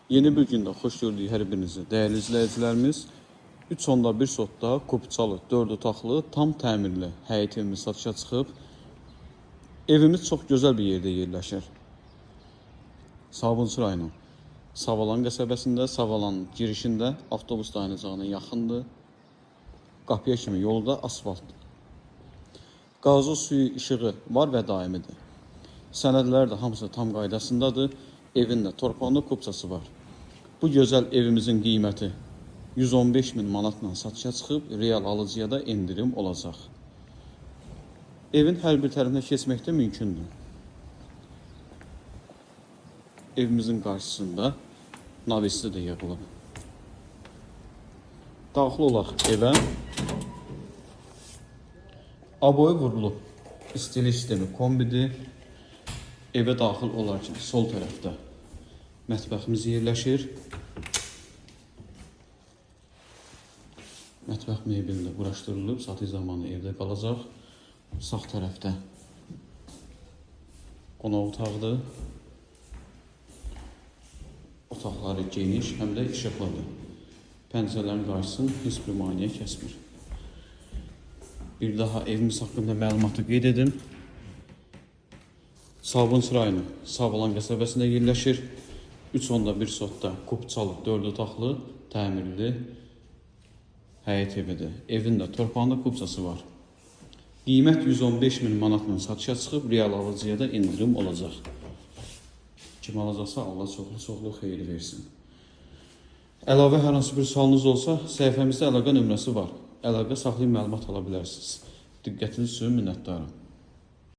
Yeni bir gündə xoş gördük hər birinizi. Dəyərli izləyicilərimiz, 3.1 sotda kupçalı, 4 otaqlı, tam təmirli həyət evimiz satışa çıxıb. Evimiz çox gözəl bir yerdə yerləşir. Sabunçu rayonu. Savalan qəsəbəsində, Savalanın girişində avtobus dayanacağına yaxındır. Qapıya kimi yolu da asfaltdır. Qazı, suyu, işığı var və daimidir. Sənədlər də hamısı tam qaydasındadır. Evin də torpağında kupçası var. Bu gözəl evimizin qiyməti 115 min manatla satışa çıxıb, real alıcıya da endirim olacaq. Evin hər bir tərəfinə keçmək də mümkündür. Evimizin qarşısında navesi də yığılıb. Daxil olaq evə. Aboyu vurulub. İstilik sistemi kombidir. Evə daxil olarkən sol tərəfdə mətbəximiz yerləşir. Mətbəx mebeli də quraşdırılıb, satış zamanı evdə qalacaq. Sağ tərəfdə qonaq otağıdır. Otaqları geniş, həm də işıqlıdır. Pəncərələrin qarşısını heç bir maneə kəsmir. Bir daha evimiz haqqında məlumatı qeyd edim. Sabunçu rayonu Savalan qəsəbəsində yerləşir. 3.1 sotda kupçalı, 4 otaqlı, təmirli həyət evidir. Evin də torpağında kupçası var. Qiymət 115 min manatla satışa çıxıb, real alıcıya da endirim olacaq. Kim alacaqsa Allah çoxlu-çoxlu xeyir versin. Əlavə hər hansı bir sualınız olsa, səhifəmizdə əlaqə nömrəsi var. Əlaqə saxlayıb məlumat ala bilərsiniz. Diqqətiniz üçün minnətdaram.